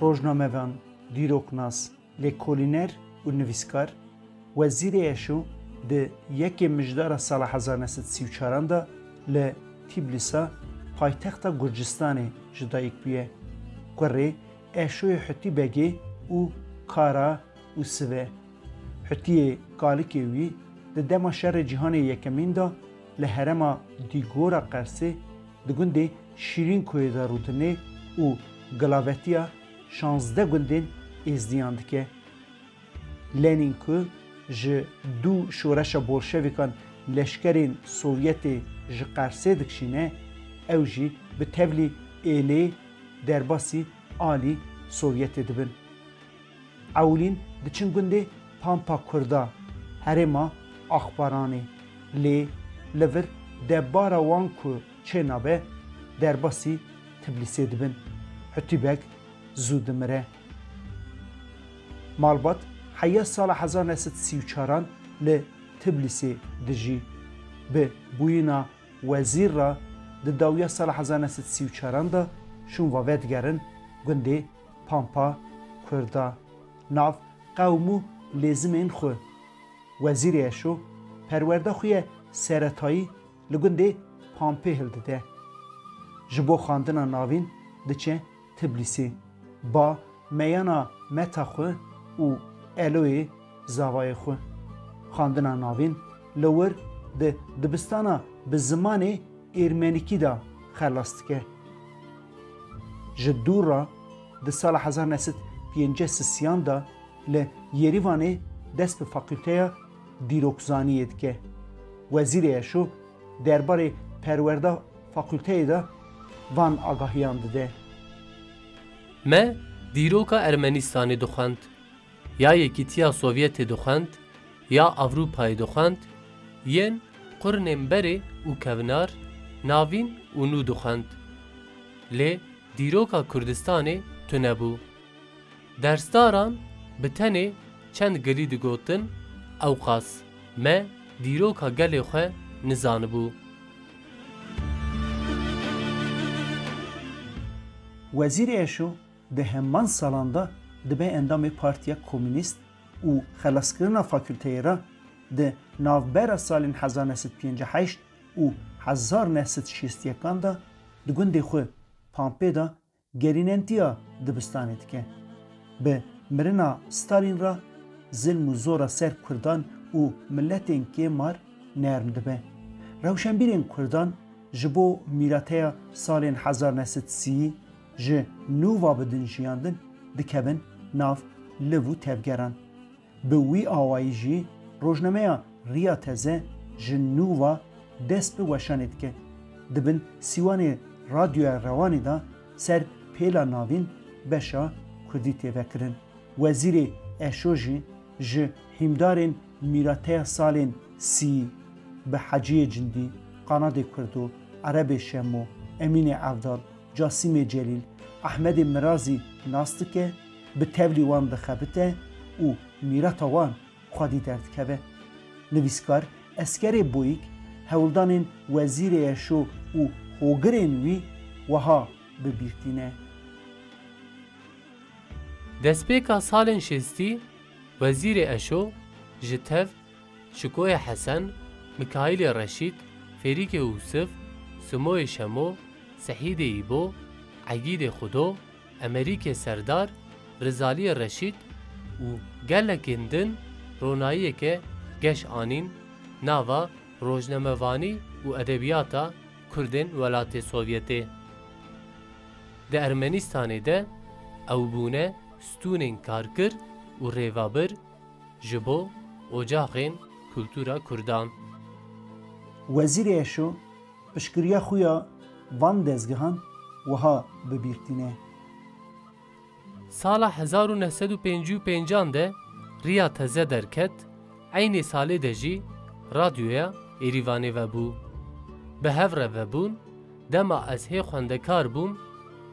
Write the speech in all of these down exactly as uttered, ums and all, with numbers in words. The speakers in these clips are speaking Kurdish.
Rojnamevan, dîroknas, lêkolîner û nivîskar, Wezîrê Eşo di yekê Mijdara sala hezar neh sed sî û çaran de li Tîblîsa paytexta Gurcistanê ji dayik bûye. Kurê Eşoyê Hutî Begê û Kara û Sive. Hutiyê kalikê wî di dema Şerê Cîhanê Yekemîn de li herêma Dîgora Qersê di gundê Şîrînkoyê de rûdinê û gilavetiya şazdeh gundên Êzdiyan dike. Lenîn ku ji dû şoreşa bolşevîkan leşkerên Sovyetê ji Qersê dikişîne, ew jî bi tevlî êlê derbasî alî Sovyetê dibin. Ewilîn diçin gundê Pampa Kurda, herêma Axparanê, lê li vir debara wan ku çênabe derbasî Tiblîsê dibin. Hutî Beg zû dimire. Malbat heya sala hezar neh sed sî û çaran li Tiblîsê dijî. Bi bûyîna wezîr re di dawiya sala hezar neh sed sî û çaran de şûn ve vedigerin gundê Pampa Kurda, nav qewm û lêzimên xwe. Wezîrê Eşo perwerda xwe ye seretayî li gundê Pampê hildide. Ji bo xwendina navîn diçe Tiblîsê. Ba meyana meta xwe û eloyê zavayê xwe. Xwendina navîn li wir di dibistana bi zimanê Êrmenîkî de xelas dike. Ji dû re di sala hezar neh sed pêncî sisiyan de li Yerîvanê dest bi Fakulteya Dîrokzaniyê dike. Wezîrê Eşo derbarê perwerda fakulteyê de van agahiyan dide. Me dîroka Ermenistanê dixwend, ya Yekîtiya Sovyetê dixwend, ya Ewropayê dixwend, yên qurnên berê û kevnar, navîn û nû dixwend. Lê dîroka Kurdistanê tune bû. Dersdaran bi tenê çend gilî digotin, ewqas me dîroka gelê xwe nizanibû. Wezîrê Eşo di heman salan de dibe endamê Partiya Komûnîst û xelaskirina fakulteyê re di navbera salên hezar neh sed pêncî heşt û hezar neh sed şêst yekan de di gundê xwe Pampê de gerînentiya dibistanê dike. Bi mirina Stalîn re zilm û zora ser Kurdan û miletên kêmar nerm dibe. Rewşenbîrên Kurdan ji bo mîrateya salên hezar neh sed sî ji nû ve bi din jiyandin dikevin nav liv û tevgeran. Bi wî awayî jî rojnameya Riya Teze ji nû ve dest bi weşanê dike. Di bin sîwanê Radyoya Rewanê de ser pêla navîn beşa kurdî tê vekirin. Wezîrê Eşo jî ji hîmdarên mîrateya salên sî bi Heciyê Cindî, Qanadê Kurdo, Erebê Şemo, Emînê Evdal, Casîmê Celîl, Ehmedê Mirazî nas dike, bi tevlî wan dixebite û mîrata wan xwedî derdikeve. Nivîskar Eskerê Boyîk hewldanên Wezîrê Eşo û hogirên wî wiha bi bîr tîne. Destpêka salên şêstî Wezîrê Eşo ji tev Şikoyê Hesen, Mikaîlê Reşîd, Fêrîkê Ûsiv, Simoyê Şemo, Sehîdê Îbo, Egîdê Xudo, Emerîkê Serdar, Rizaliyê Reşîd û gelekên din ronayiyeke geş anîn nava rojnamevanî û edebiyata Kurdên welatê Sovyetê. Di Ermenistanê de ew bûne stûnên karkir û rêvebir ji bo ocaxên kultura Kurdan. Wezîrê Eşo piştgiriya xwe ya van dezgehan wiha bi bîr tîne. Sala hezar û neh sed û pêncî û pêncan de Riya Teze derket, eynê salê de jî Radyoya Êrîvanê vebû. Bi hev re vebûn, dema ez hê xwendekar bûm,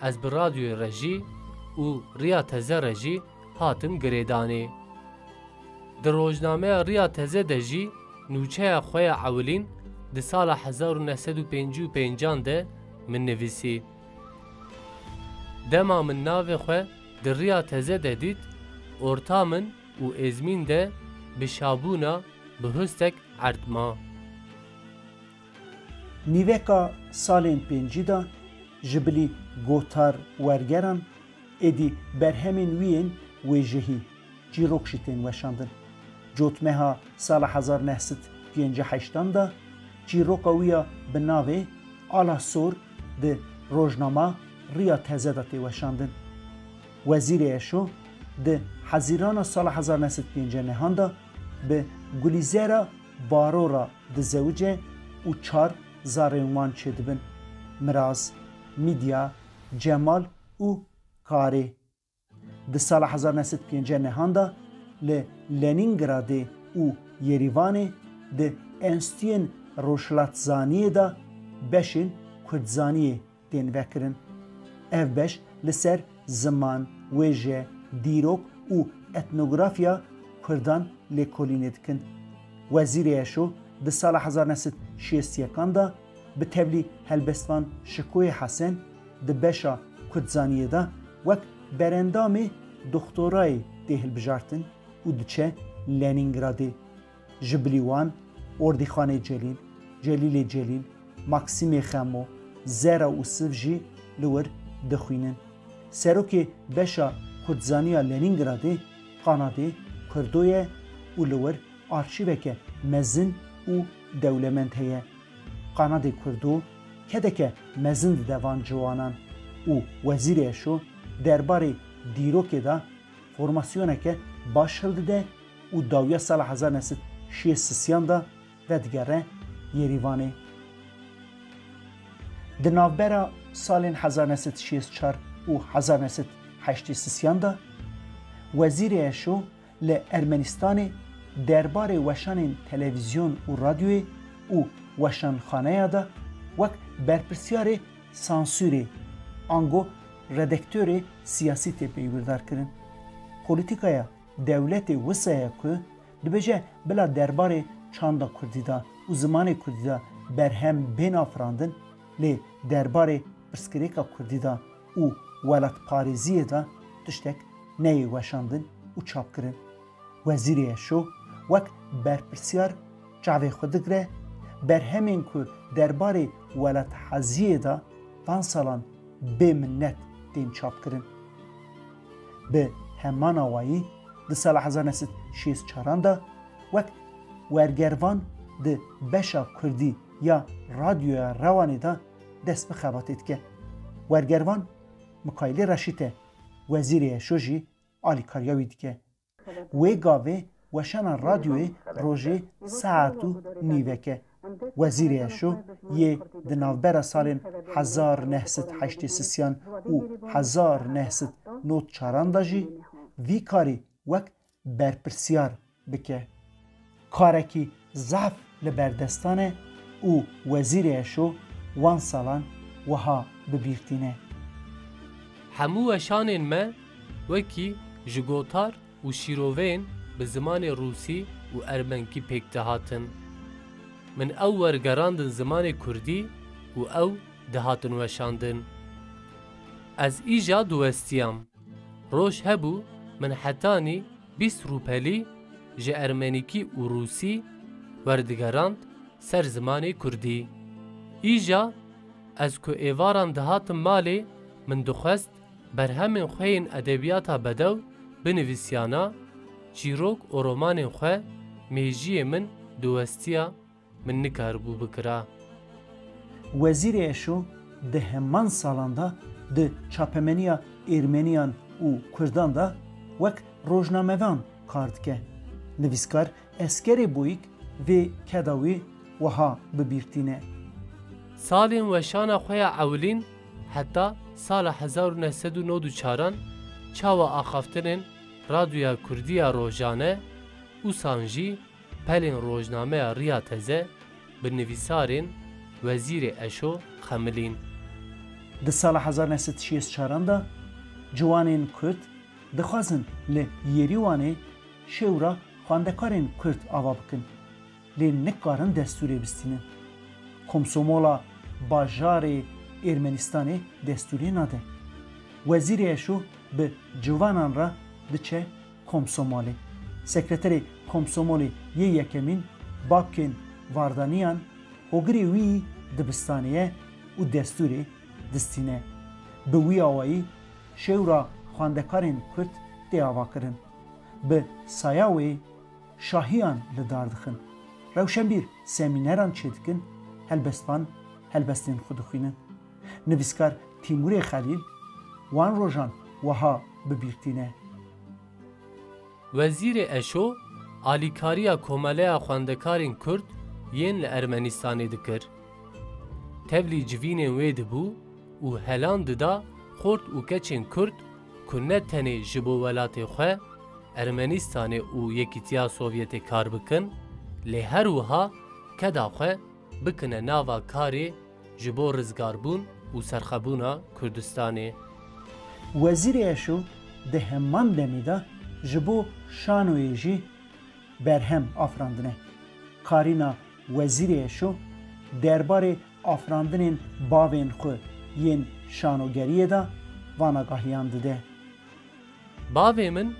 ez bi radyoyê re jî û Riya Teze re jî hatim girêdanê. Di rojnameya Riya Teze de jî nûçeya xwe ya ewilîn di sala hezar û neh sed û pêncî û pêncan de min nivîsî. Dema min navê xwe Di riya teze de dît, orta min û êzmîn de bi şabûna bi hustek erd ma. Nîveka salên pêncî de ji bilî gotar wergeran êdî berhemên wî yên wêjehî, çîrok jî tên weşandin. Cotmeha sala hezar neh sed pêncî heştan de çîroka wî ya bi navê Ala Sor di rojnama Riya Teze de tê weşandin. Wezîrê Eşo di Hezîrana sala hezar neh sed pêncî nehan de bi Gulîzera Barora dizewice û çar zarên wan çêdibin: Miraz, Mîdya, Cemal û Karê. Di sala hezar neh sed pêncî nehan de li Lenîngradê û Yerîvanê di enstitûyên rojhilatzaniyê de beşên kurdzaniyê tên vekirin. Ev beş li ser ziman, wêje, dîrok û etnografiya kurdan lêkolînê dikin. Wezîrê Eşo di sala hezar neh sed şêst yekan de bi tevlî helbestvan Şikoyê Hesen di beşa kurdzaniyê de wek berendamê doktorayê tê hilbijartin û diçe Lenîngradê. Ji bilî wan Ordîxanê Celîl, Celîlê Celîl, Maksîmê Xemo, Zera û Siv jî li wir dixwînin. Serokê beşa kurdzaniya Lenîngradê Qanadê Kurdo ye û li wir arşîveke mezin û dewlemend heye. Qanadê Kurdo kedeke mezin dide van ciwanan û Wezîrê Eşo derbarê dîrokê de formasyoneke baş hildide û dawiya sala hezar neh sed şêst sisiyan de vedigere Yerîvanê. Di navbera salên hezar neh sed şêst çar û hezar neh sed heştê sisiyan de Wezîrê Eşo li Ermenistanê derbarê weşanên televîzyon û radyoyê û weşanxaneya de wek berpirsyarê sansûrê, ango redaktorê siyasî tê peywirdarkirin. Polîtîkaya dewletê wisa ye ku dibêje bila derbarê çanda kurdî de û zimanê kurdî de berhem bên afirandin, lê derbarê pirsgirêka kurdî de û welatparêziyê de tiştek neyê weşandin û çapkirin. Wezîrê Eşo wek berpirsiyar çavê xwe digire, berhemên ku derbarê welatheziyê de van salan bê minnet tên çapkirin. Bi heman awayî di sala hezar neh sed şêst çaran de wek wergervan di beşa kurdî ya Radyoya Rewanê de dest bi xebatê dike. Wergervan Mikaîlê Reşîd e, Wezîrê Eşo jî alîkariya wî dike. Wê gavê weşana radyoyê rojê saet û nîvek e. Wezîrê Eşo yê di navbera salên hezar neh sed heştê sisiyan û hezar neh sed nod çaran de jî vî karî wek berpirsiyar bike. Karekî zehf li ber destan e û Wezîrê Eşo wan salan wiha bi bîr tîne. Hemû weşanên me wekî ji gotar û şîroveyên bi zimanê rûsî û ermenkî pêk dihatin. Min ew wergerandin zimanê kurdî û ew dihatin weşandin. Ez îja diwestiyam. Roj hebû min hetanî bîst rûpelî ji ermenîkî û rûsî werdigerand ser zimanê kurdî. Îja ez ku êvaran dihatim malê, min dixwest berhemên xwe yên edebiyata bedew binivîsiyana, çîrok û romanên xwe mêjiyê min diwestiya, min nikaribû bikira. Wezîrê Eşo di heman salan de di çapemeniya Êrmeniyan û Kurdan de wek rojnamevan kar dike. Nivîskar Eskerê Boyîk vê keda wî wiha bi bîr tîne. Salên weşana xwe ya ewilîn heta sala hezar û neh sed û nod û çaran çawa axaftinên Radyoya Kurdî ya rojane, ûsan jî pelên rojnameya Riya Teze bi nivîsarên Wezîrê Eşo xemilîn. Di sala hezar neh sed şêst çaran de ciwanên Kurd dixwazin li Yerîwanê şêwra xwendekarên Kurd ava bikin, lê nikarin destûrê bistînin. Komsomola bajarê Êrmenistanê destûrê nade. Wezîrê Eşo bi ciwanan re diçe Komsomalê. Sekreterê Komsomalê yê yekemîn, Babkên Vardaniyan, hogirê wî dibistanê ye û destûrê distîne. Bi wî awayî şêwra xwendekarên Kurd tê avakirin. Bi saya wê şahiyan li dar dixin. Rewşenbîr semîneran çêdikin, helbestvan helbestên xwe dixwînin. Nivîskar Tîmûrê Xelîl wan rojan wiha bi bîr tîne. Wezîrê Eşo alîkariya Komeleya Xwendekarên Kurd yên li Ermenîstanê dikir. Tevlî civînên wê dibû û helan dida xort û keçên Kurd ku ne tenê ji bo welatê xwe, Ermenîstanê û Yekîtiya Sovyetê kar bikin, lê her wiha keda xwe bikine nava karê ji bo rizgarbûn û serxebûna Kurdistanê. Wezîrê Eşo di heman demê de ji bo şanoyê jî berhem afirandine. Karîna Wezîrê Eşo derbarê afirandinên bavên xwe yên şanogeriyê de van agahiyan dide. Bavê min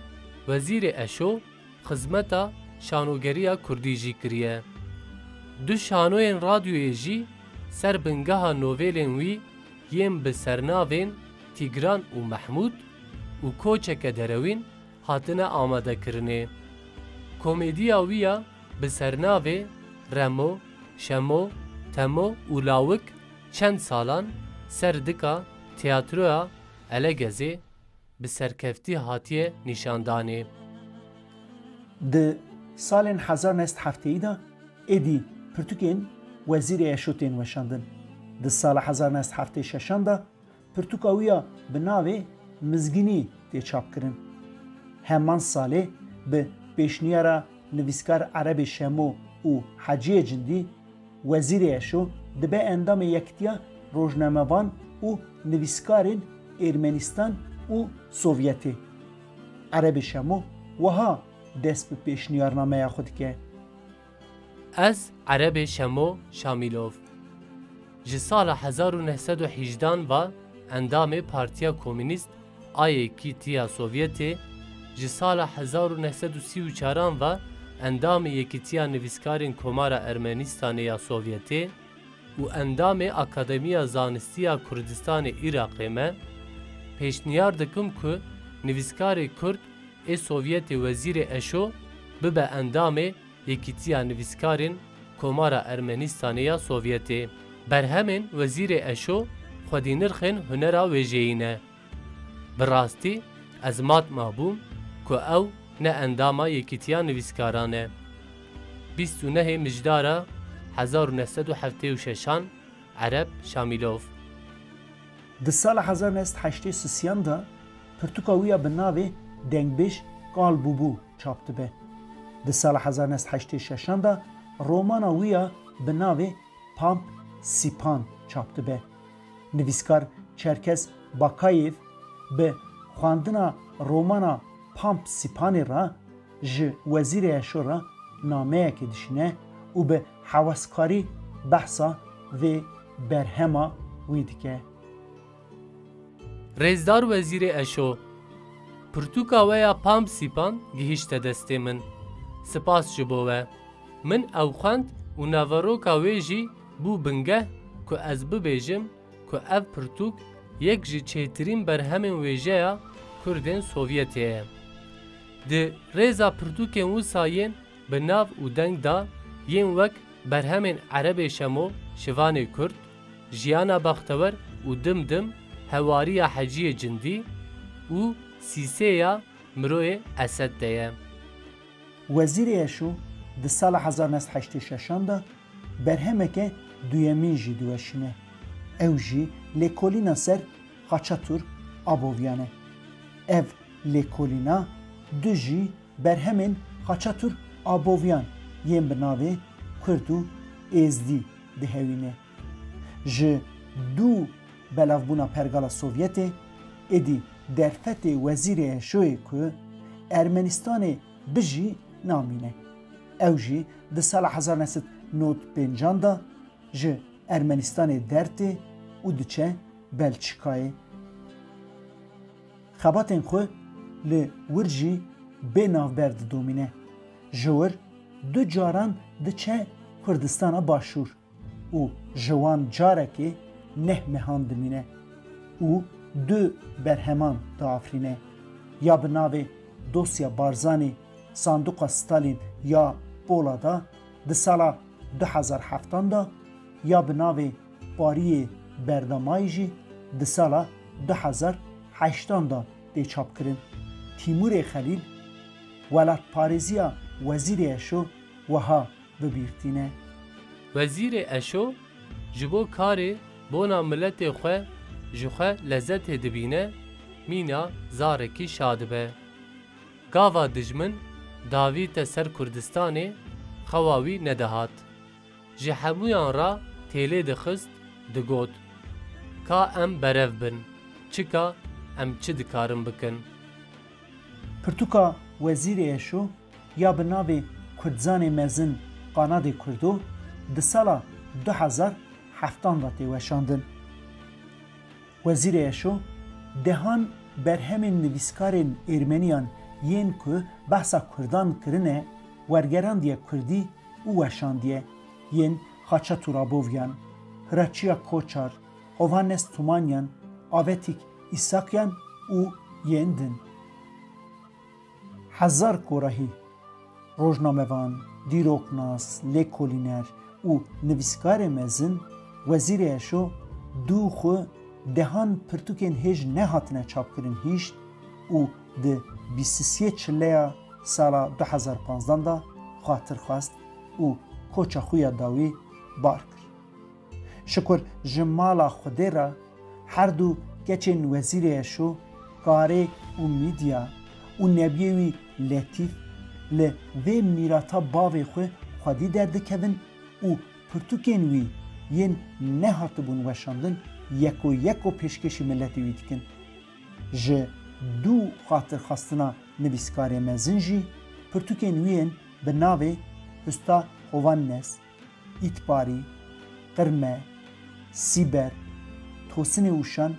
Wezîrê Eşo xizmeta şanogeriya kurdî jî kiriye. Du şanoyên radyoyê jî ser bingeha novêlên wî yên bi sernavên Tîgran û Mehmûd û Koçeke Derewîn hatine amadekirinê. Komediya wî ya bi sernavê Remo, Şemo, Temo û Lawik çend salan ser dika tiyatroya Elegezê bi serkeftî hatiye nîşandanê. Di salên hezar neh sed heftêyî de êdî pirtûkên Wezîrê Eşo tên weşandin. Di sala hezar neh sed heftê şeşan de pirtûka wî ya bi navê Mizgînî tê çapkirin. Heman salê bi pêşniyara nivîskar Erebê Şemo û Heciyê Cindî, Wezîrê Eşo dibe endamê Yekîtiya Rojnamevan û Nivîskarên Ermenistan û Sovyetê. Erebê Şemo wiha dest bi pêşniyarnameya xwe dike. Ez Erebê Şemo Şamîlov. Ji sala hezar û neh sed û hejdan ve endamê Partiya Komînîst a Yekîtiya Sovyetê, ji sala hezar û neh sed û sî û çaran ve endamê Yekîtiya Nivîskarên Komara Ermenîstanê ya Sovyetê û endamê Akademiya Zanistî ya Kurdistanê Iraqê me, pêşniyar dikim ku nivîskarê Kurd ê Sovyetê Wezîrê Eşo bibe endamê Yekîtiya Nivîskarên Komara Ermenîstanê ya Sovyetê. Berhemên Wezîrê Eşo xwedînirxên hunera wêjeyî ne. Bi rastî ez mat mabûm ku ew ne endama Yekîtiya Nivîskaran e. Bîst û nehê Mijdara hezar û neh sed û heftê û şeşan, Ereb Şamîlov. Di sala hezar neh sed heştê sisiyan de pirtûka wî ya bi navê Dengbêj Kal Bûbû çap dibe. Di sala hezar neh sed heştê şeşan de romana wî ya bi navê Pamp Sîpan çap dibe. Nivîskar Çerkez Bakayev bi xwendina romana Pamp Sîpanê re ji Wezîrê Eşo re nameyekê dişîne û bi heweskarî behsa vê berhema wî dike. Rêzdar Wezîrê Eşo, pirtûka we ya Pamp Sîpan gihîşte destê min. Spas ji bo we. Min ew xwend û naveroka wê jî bû bingeh ku ez bibêjim ku ev pirtûk yek ji çêtirîn berhemên wêjeya Kurdên Sovyetê ye. Di rêza pirtûkên wisa yên bi nav û deng de yên wek berhemên Erebê Şemo Şivanê Kurd, Jiyana Bextewer û Dim Dim, Hewariya Heciyê Cindî û Sîsê ya Miroyê Esed de ye. Wezîrê Eşo di sala hezar neh sed heştê şeşan de berhemeke duyemîn jî diweşîne. Ew jî lêkolîna ser Xaçatûr Abovyan e. Ev lêkolîna du jî berhemên Xaçatûr Abovyan yên bi navê Kurd û Êzdî dihewîne. Ji dû belavbûna pergala Sovyetê, êdî derfetê Wezîrê Eşoyê ku Ermenistanê bijî namîne. Ew jî di sala hezar neh sed nod pêncan de ji Ermenistanê dertê û diçe Belçîkayê. Xebatên xwe li wir jî bê navber didomîne. Ji wir du caran diçe Kurdistana Başûr û ji wan carekê neh mehan dimîne û du berheman diafirîne, ya bi navê Dosya Barzanî, Sanduqa Stalin ya Polada di sala du hezar heftan de, ya bi navê Pariyê Berdamayî jî di sala du hezar heştan de tê çapkirin. Tîmûrê Xelîl, welatparêziya Wezîrê Eşo wiha bi bîr tîne. Wezîrê Eşo ji bo karê bona miletê xwe ji xwe lezetê dibîne, mîna zarekî şa dibe. Gava dijmin davîte ser Kurdistanê xewa wî nedihat. Ji hemûyan re têlê dixist, digot, ka em berev bin, çika em çi dikarin bikin? Pirtûka Wezîrê Eşo ya bi navê Kurdzanê Mezin Qanadê Kurdo di sala du hezar heftan de tê weşandin. Wezîrê Eşo dehan berhemên nivîskarên êrmeniyan yên ku behsa kurdan kirine, wergerandiye kurdî û weşandiye, yên Xaça Turabovyan, Hiraçiya Koçar, Hovannes Tumanyan, Avetîk Îsakyan û yên din. Hezar korahî, rojnamevan, dîroknas, lêkolîner û nivîskarê mezin Wezîrê Eşo dû xwe dehan pirtûkên hêj nehatine çapkirin hişt û di bîst û sê çileya sala du hezar panzdan de xatir xwest û koça xwe ya dawî bar kir. Şikur ji mala Xwedê re her du keçên Wezîrê Eşo, Karê û Mîdya û nebiyê wî Letîf li vê mîrata bavê xwe xwedî derdikevin û pirtûkên wî yên nehatibûn weşandin yeko yeko pêşkêşî miletê wî dikin. Ji dû xatirxwestina nivîskarê mezin jî pirtûkên wî yên bi navê Usta Hovannes, Îtbarî, Qirme, Sîber, Tosinê Ûşan,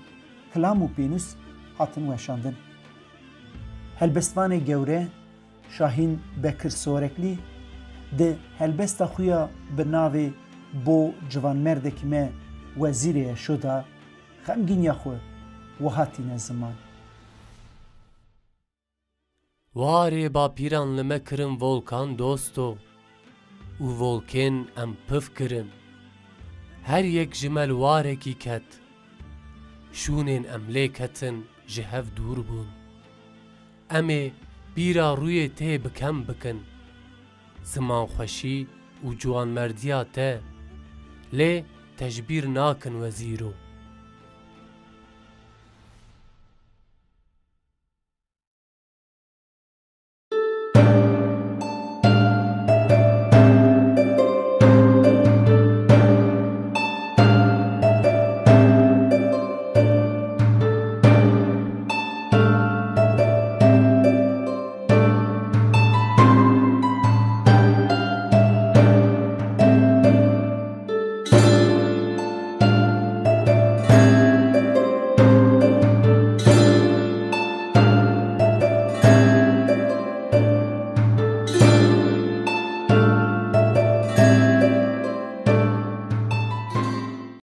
Kilam û Pênûs hatin weşandin. Helbestvanê gewre Şahîn Bekir Soreklî di helbesta xwe ya bi navê Bo Ciwanmerdekî Me Wezîrê Eşo de xemgîniya xwe wiha tîne ziman. Warê bapîran li me kirin volkan dosto û volkên em piv kirin. Her yek ji me li warekî ket. Şûnên em lê ketin ji hev dûr bûn. Em ê bîra rûyê tê bi kem bikin. Zimanxweşî û ciwanmerdiya te, lê te ji bîr nakin wezîro.